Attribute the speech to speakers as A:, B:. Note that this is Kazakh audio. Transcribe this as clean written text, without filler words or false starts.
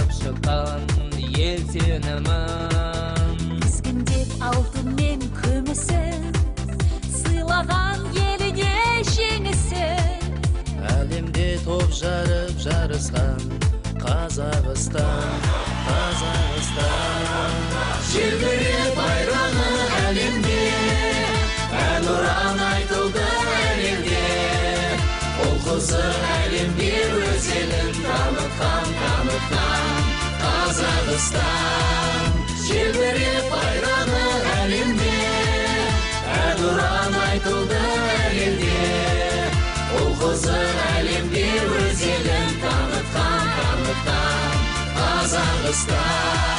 A: Алып шыққан ел сенімін.
B: Тізгіндеп алтын мен күмісін, сыйлаған еліне жеңісін.
C: Әлемде топ жарып жарысқан Қазақстан, Қазақстан.
D: Желбіреп байрағы әлемде, әнұран айтылды әлемде. Ұл қызы әлемге өз елін танытқан, танытқан Қазақстан. Желбіреп байрағы әлемде, әнұран айтылды әлемде. Ұл қызы әлемге өз елін танытқан, танытқан Қазақстан.